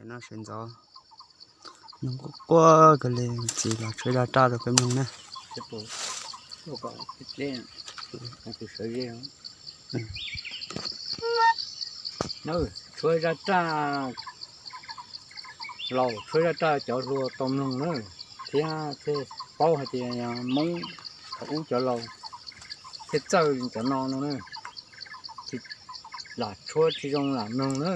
No sawv ntxov, nyoog quaj quaj kawg li, txiv los tshuab zaj raj rau peb mloog na. Tshuab zaj raj, laus tshuab zaj raj cov hluas tau mloog na, thiab thiaj paub hais tias Hmoob thaum ub cov laus thiaj txawj li cov no no na, tsis lam tshuab tsis zoo lam mloog na.